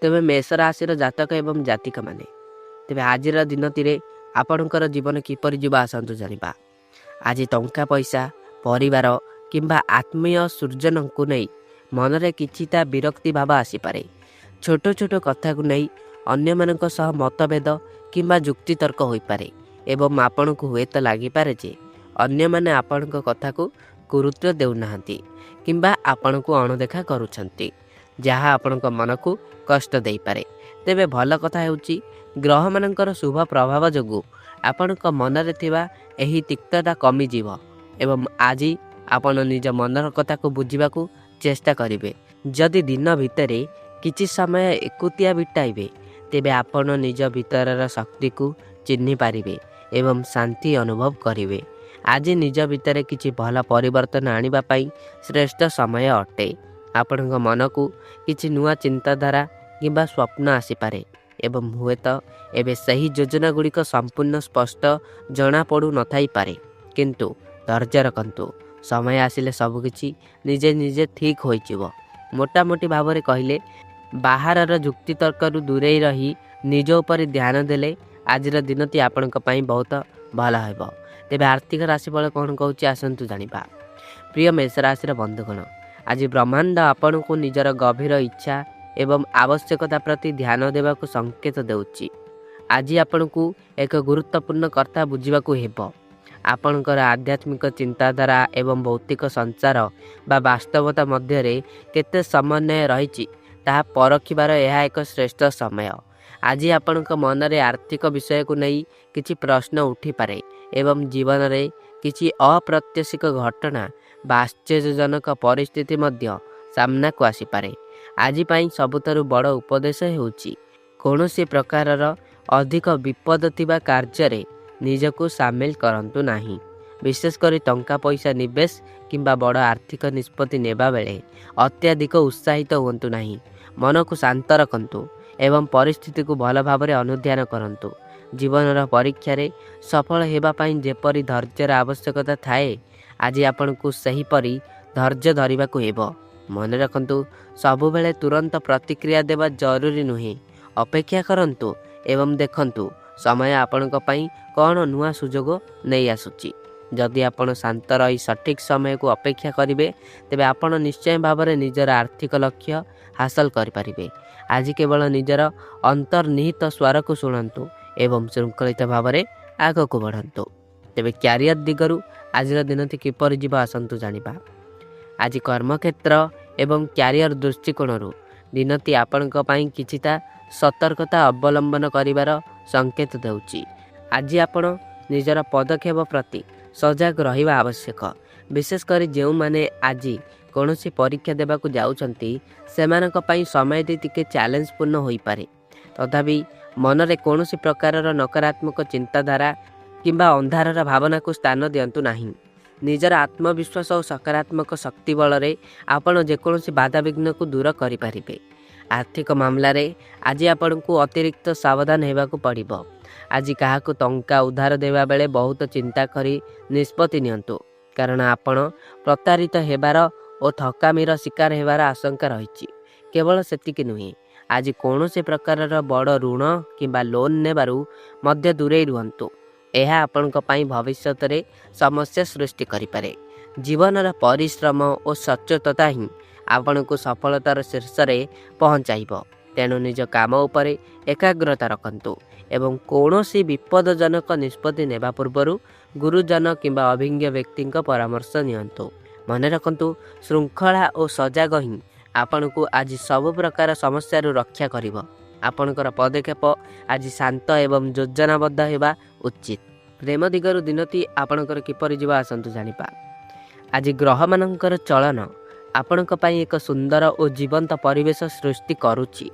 ତେବେ ମେଷ ରାଶିର ଜାତକ ଏବଂ ଜାତିକାମାନେ, ତେବେ ଆଜିର ଦିନଟିରେ ଆପଣଙ୍କର ଜୀବନ କିପରି ଯିବ ଆସନ୍ତୁ ଜାଣିବା। ଆଜି ଟଙ୍କା ପଇସା, ପରିବାର କିମ୍ବା ଆତ୍ମୀୟ ସ୍ୱଜନଙ୍କୁ ନେଇ ମନରେ କିଛିଟା ବିରକ୍ତି ଭାବ ଆସିପାରେ। ଛୋଟ ଛୋଟ କଥାକୁ ନେଇ ଅନ୍ୟମାନଙ୍କ ସହ ମତଭେଦ କିମ୍ବା ଯୁକ୍ତିତର୍କ ହୋଇପାରେ ଏବଂ ଆପଣଙ୍କୁ ହୁଏତ ଲାଗିପାରେ ଯେ ଅନ୍ୟମାନେ ଆପଣଙ୍କ କଥାକୁ ଗୁରୁତ୍ୱ ଦେଉନାହାନ୍ତି କିମ୍ବା ଆପଣଙ୍କୁ ଅଣଦେଖା କରୁଛନ୍ତି, ଯାହା ଆପଣଙ୍କ ମନକୁ କଷ୍ଟ ଦେଇପାରେ। ତେବେ ଭଲ କଥା ହେଉଛି, ଗ୍ରହମାନଙ୍କର ଶୁଭ ପ୍ରଭାବ ଯୋଗୁଁ ଆପଣଙ୍କ ମନରେ ଥିବା ଏହି ତିକ୍ତତା କମିଯିବ ଏବଂ ଆଜି ଆପଣ ନିଜ ମନର କଥାକୁ ବୁଝିବାକୁ ଚେଷ୍ଟା କରିବେ। ଯଦି ଦିନ ଭିତରେ କିଛି ସମୟ ଏକୁଟିଆ ବିତାଇବେ, ତେବେ ଆପଣ ନିଜ ଭିତରର ଶକ୍ତିକୁ ଚିହ୍ନି ପାରିବେ ଏବଂ ଶାନ୍ତି ଅନୁଭବ କରିବେ। ଆଜି ନିଜ ଭିତରେ କିଛି ଭଲ ପରିବର୍ତ୍ତନ ଆଣିବା ପାଇଁ ଶ୍ରେଷ୍ଠ ସମୟ ଅଟେ। ଆପଣଙ୍କ ମନକୁ କିଛି ନୂଆ ଚିନ୍ତାଧାରା କିମ୍ବା ସ୍ୱପ୍ନ ଆସିପାରେ ଏବଂ ହୁଏତ ଏବେ ସେହି ଯୋଜନା ଗୁଡ଼ିକ ସମ୍ପୂର୍ଣ୍ଣ ସ୍ପଷ୍ଟ ଜଣାପଡ଼ୁ ନଥାଇପାରେ, କିନ୍ତୁ ଧୈର୍ଯ୍ୟ ରଖନ୍ତୁ। ସମୟ ଆସିଲେ ସବୁକିଛି ନିଜେ ନିଜେ ଠିକ୍ ହୋଇଯିବ। ମୋଟାମୋଟି ଭାବରେ କହିଲେ, ବାହାରର ଯୁକ୍ତିତର୍କରୁ ଦୂରେଇ ରହି ନିଜ ଉପରେ ଧ୍ୟାନ ଦେଲେ ଆଜିର ଦିନଟି ଆପଣଙ୍କ ପାଇଁ ବହୁତ ଭଲ ହେବ। ତେବେ ଆର୍ଥିକ ରାଶିଫଳ କ'ଣ କହୁଛି, ଆସନ୍ତୁ ଜାଣିବା। ପ୍ରିୟ ମେଷ ରାଶିର ବନ୍ଧୁଗଣ, ଆଜି ବ୍ରହ୍ମାଣ୍ଡ ଆପଣଙ୍କୁ ନିଜର ଗଭୀର ଇଚ୍ଛା ଏବଂ ଆବଶ୍ୟକତା ପ୍ରତି ଧ୍ୟାନ ଦେବାକୁ ସଂକେତ ଦେଉଛି। ଆଜି ଆପଣଙ୍କୁ ଏକ ଗୁରୁତ୍ୱପୂର୍ଣ୍ଣ କଥା ବୁଝିବାକୁ ହେବ। ଆପଣଙ୍କର ଆଧ୍ୟାତ୍ମିକ ଚିନ୍ତାଧାରା ଏବଂ ଭୌତିକ ସଂସାର ବା ବାସ୍ତବତା ମଧ୍ୟରେ କେତେ ସମନ୍ୱୟ ରହିଛି, ତାହା ପରଖିବାର ଏହା ଏକ ଶ୍ରେଷ୍ଠ ସମୟ। ଆଜି ଆପଣଙ୍କ ମନରେ ଆର୍ଥିକ ବିଷୟକୁ ନେଇ କିଛି ପ୍ରଶ୍ନ ଉଠିପାରେ ଏବଂ ଜୀବନରେ କିଛି ଅପ୍ରତ୍ୟାଶିତ ଘଟଣା ବା ଆଶ୍ଚର୍ଯ୍ୟଜନକ ପରିସ୍ଥିତି ମଧ୍ୟ ସାମ୍ନାକୁ ଆସିପାରେ। ଆଜି ପାଇଁ ସବୁଠାରୁ ବଡ଼ ଉପଦେଶ ହେଉଛି, କୌଣସି ପ୍ରକାରର ଅଧିକ ବିପଦ ଥିବା କାର୍ଯ୍ୟରେ ନିଜକୁ ସାମିଲ କରନ୍ତୁ ନାହିଁ। ବିଶେଷ କରି ଟଙ୍କା ପଇସା ନିବେଶ କିମ୍ବା ବଡ଼ ଆର୍ଥିକ ନିଷ୍ପତ୍ତି ନେବା ବେଳେ ଅତ୍ୟଧିକ ଉତ୍ସାହିତ ହୁଅନ୍ତୁ ନାହିଁ। ମନକୁ ଶାନ୍ତ ରଖନ୍ତୁ ଏବଂ ପରିସ୍ଥିତିକୁ ଭଲ ଭାବରେ ଅନୁଧ୍ୟାନ କରନ୍ତୁ। ଜୀବନର ପରୀକ୍ଷାରେ ସଫଳ ହେବା ପାଇଁ ଯେପରି ଧୈର୍ଯ୍ୟର ଆବଶ୍ୟକତା ଥାଏ, ଆଜି ଆପଣଙ୍କୁ ସେହିପରି ଧୈର୍ଯ୍ୟ ଧରିବାକୁ ହେବ। ମନେ ରଖନ୍ତୁ, ସବୁବେଳେ ତୁରନ୍ତ ପ୍ରତିକ୍ରିୟା ଦେବା ଜରୁରୀ ନୁହେଁ। ଅପେକ୍ଷା କରନ୍ତୁ ଏବଂ ଦେଖନ୍ତୁ ସମୟ ଆପଣଙ୍କ ପାଇଁ କ'ଣ ନୂଆ ସୁଯୋଗ ନେଇ ଆସୁଛି। ଯଦି ଆପଣ ଶାନ୍ତ ରହି ସଠିକ୍ ସମୟକୁ ଅପେକ୍ଷା କରିବେ, ତେବେ ଆପଣ ନିଶ୍ଚୟ ଭାବରେ ନିଜର ଆର୍ଥିକ ଲକ୍ଷ୍ୟ ହାସଲ କରିପାରିବେ। ଆଜି କେବଳ ନିଜର ଅନ୍ତର୍ନିହିତ ସ୍ୱରକୁ ଶୁଣନ୍ତୁ ଏବଂ ଶୃଙ୍ଖଳିତ ଭାବରେ ଆଗକୁ ବଢ଼ନ୍ତୁ। ତେବେ କ୍ୟାରିୟର ଦିଗରୁ ଆଜିର ଦିନଟି କିପରି ଯିବ, ଆସନ୍ତୁ ଜାଣିବା। ଆଜି କର୍ମକ୍ଷେତ୍ର ଏବଂ କ୍ୟାରିୟର ଦୃଷ୍ଟିକୋଣରୁ ଦିନଟି ଆପଣଙ୍କ ପାଇଁ କିଛିଟା ସତର୍କତା ଅବଲମ୍ବନ କରିବାର ସଂକେତ ଦେଉଛି। ଆଜି ଆପଣ ନିଜର ପଦକ୍ଷେପ ପ୍ରତି ସଜାଗ ରହିବା ଆବଶ୍ୟକ। ବିଶେଷ କରି ଯେଉଁମାନେ ଆଜି କୌଣସି ପରୀକ୍ଷା ଦେବାକୁ ଯାଉଛନ୍ତି, ସେମାନଙ୍କ ପାଇଁ ସମୟଟି ଟିକେ ଚ୍ୟାଲେଞ୍ଜପୂର୍ଣ୍ଣ ହୋଇପାରେ। ତଥାପି ମନରେ କୌଣସି ପ୍ରକାରର ନକାରାତ୍ମକ ଚିନ୍ତାଧାରା କିମ୍ବା ଅନ୍ଧାରର ଭାବନାକୁ ସ୍ଥାନ ଦିଅନ୍ତୁ ନାହିଁ। ନିଜର ଆତ୍ମବିଶ୍ୱାସ ଓ ସକାରାତ୍ମକ ଶକ୍ତି ବଳରେ ଆପଣ ଯେକୌଣସି ବାଧାବିଘ୍ନକୁ ଦୂର କରିପାରିବେ। ଆର୍ଥିକ ମାମଲାରେ ଆଜି ଆପଣଙ୍କୁ ଅତିରିକ୍ତ ସାବଧାନ ହେବାକୁ ପଡ଼ିବ। ଆଜି କାହାକୁ ଟଙ୍କା ଉଧାର ଦେବା ବେଳେ ବହୁତ ଚିନ୍ତା କରି ନିଷ୍ପତ୍ତି ନିଅନ୍ତୁ, କାରଣ ଆପଣ ପ୍ରତାରିତ ହେବାର ଓ ଠକାମିର ଶିକାର ହେବାର ଆଶଙ୍କା ରହିଛି। କେବଳ ସେତିକି ନୁହେଁ, ଆଜି କୌଣସି ପ୍ରକାରର ବଡ଼ ଋଣ କିମ୍ବା ଲୋନ୍ ନେବାରୁ ମଧ୍ୟ ଦୂରେଇ ରୁହନ୍ତୁ। ଏହା ଆପଣଙ୍କ ପାଇଁ ଭବିଷ୍ୟତରେ ସମସ୍ୟା ସୃଷ୍ଟି କରିପାରେ। ଜୀବନର ପରିଶ୍ରମ ଓ ସଚ୍ଚୋଟତା ହିଁ ଆପଣଙ୍କୁ ସଫଳତାର ଶୀର୍ଷରେ ପହଞ୍ଚାଇବ। ତେଣୁ ନିଜ କାମ ଉପରେ ଏକାଗ୍ରତା ରଖନ୍ତୁ ଏବଂ କୌଣସି ବିପଦଜନକ ନିଷ୍ପତ୍ତି ନେବା ପୂର୍ବରୁ ଗୁରୁଜନ କିମ୍ବା ଅଭିଜ୍ଞ ବ୍ୟକ୍ତିଙ୍କ ପରାମର୍ଶ ନିଅନ୍ତୁ। ମନେ ରଖନ୍ତୁ, ଶୃଙ୍ଖଳା ଓ ସଜାଗ ହିଁ ଆପଣଙ୍କୁ ଆଜି ସବୁ ପ୍ରକାର ସମସ୍ୟାରୁ ରକ୍ଷା କରିବ। ଆପଣଙ୍କର ପଦକ୍ଷେପ ଆଜି ଶାନ୍ତ ଏବଂ ଯୋଜନାବଦ୍ଧ ହେବା ଉଚିତ। ପ୍ରେମ ଦିଗରୁ ଦିନଟି ଆପଣଙ୍କର କିପରି ଯିବ, ଆସନ୍ତୁ ଜାଣିବା। ଆଜି ଗ୍ରହମାନଙ୍କର ଚଳନ ଆପଣଙ୍କ ପାଇଁ ଏକ ସୁନ୍ଦର ଓ ଜୀବନ୍ତ ପରିବେଶ ସୃଷ୍ଟି କରୁଛି।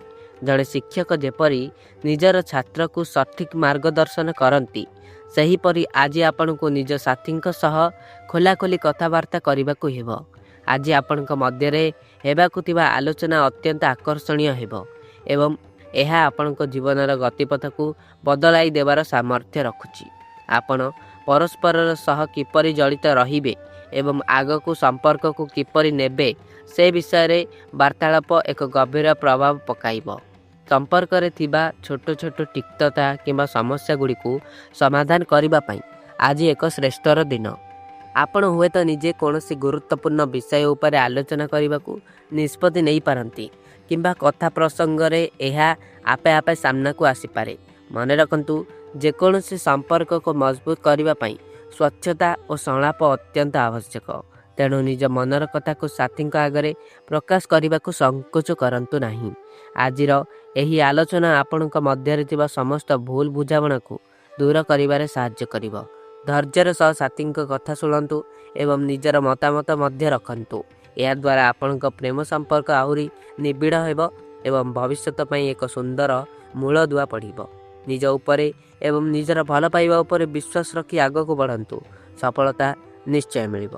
ଜଣେ ଶିକ୍ଷକ ଯେପରି ନିଜର ଛାତ୍ରକୁ ସଠିକ୍ ମାର୍ଗଦର୍ଶନ କରନ୍ତି, ସେହିପରି ଆଜି ଆପଣଙ୍କୁ ନିଜ ସାଥୀଙ୍କ ସହ ଖୋଲାଖୋଲି କଥାବାର୍ତ୍ତା କରିବାକୁ ହେବ। ଆଜି ଆପଣଙ୍କ ମଧ୍ୟରେ ହେବାକୁ ଥିବା ଆଲୋଚନା ଅତ୍ୟନ୍ତ ଆକର୍ଷଣୀୟ ହେବ ଏବଂ ଏହା ଆପଣଙ୍କ ଜୀବନର ଗତିପଥକୁ ବଦଳାଇ ଦେବାର ସାମର୍ଥ୍ୟ ରଖୁଛି। ଆପଣ ପରସ୍ପରର ସହ କିପରି ଜଡ଼ିତ ରହିବେ ଏବଂ ଆଗକୁ ସମ୍ପର୍କକୁ କିପରି ନେବେ, ସେ ବିଷୟରେ ବାର୍ତ୍ତାଳାପ ଏକ ଗଭୀର ପ୍ରଭାବ ପକାଇବ। ସମ୍ପର୍କରେ ଥିବା ଛୋଟ ଛୋଟ ତିକ୍ତତା କିମ୍ବା ସମସ୍ୟା ଗୁଡ଼ିକୁ ସମାଧାନ କରିବା ପାଇଁ ଆଜି ଏକ ଶ୍ରେଷ୍ଠର ଦିନ। ଆପଣ ହୁଏତ ନିଜେ କୌଣସି ଗୁରୁତ୍ୱପୂର୍ଣ୍ଣ ବିଷୟ ଉପରେ ଆଲୋଚନା କରିବାକୁ ନିଷ୍ପତ୍ତି ନେଇପାରନ୍ତି କିମ୍ବା କଥା ପ୍ରସଙ୍ଗରେ ଏହା ଆପେ ଆପେ ସାମ୍ନାକୁ ଆସିପାରେ। ମନେ ରଖନ୍ତୁ, ଯେକୌଣସି ସମ୍ପର୍କକୁ ମଜବୁତ କରିବା ପାଇଁ ସ୍ୱଚ୍ଛତା ଓ ସଂଳାପ ଅତ୍ୟନ୍ତ ଆବଶ୍ୟକ। ତେଣୁ ନିଜ ମନର କଥାକୁ ସାଥୀଙ୍କ ଆଗରେ ପ୍ରକାଶ କରିବାକୁ ସଂକୋଚ କରନ୍ତୁ ନାହିଁ। ଆଜିର ଏହି ଆଲୋଚନା ଆପଣଙ୍କ ମଧ୍ୟରେ ଥିବା ସମସ୍ତ ଭୁଲ ବୁଝାମଣାକୁ ଦୂର କରିବାରେ ସାହାଯ୍ୟ କରିବ। ଧୈର୍ଯ୍ୟର ସହ ସାଥୀଙ୍କ କଥା ଶୁଣନ୍ତୁ ଏବଂ ନିଜର ମତାମତ ମଧ୍ୟ ରଖନ୍ତୁ। ଏହାଦ୍ୱାରା ଆପଣଙ୍କ ପ୍ରେମ ସମ୍ପର୍କ ଆହୁରି ନିବିଡ଼ ହେବ ଏବଂ ଭବିଷ୍ୟତ ପାଇଁ ଏକ ସୁନ୍ଦର ମୂଳଦୁଆ ପଡ଼ିବ। ନିଜ ଉପରେ ଏବଂ ନିଜର ଭଲ ପାଇବା ଉପରେ ବିଶ୍ୱାସ ରଖି ଆଗକୁ ବଢ଼ନ୍ତୁ, ସଫଳତା ନିଶ୍ଚୟ ମିଳିବ।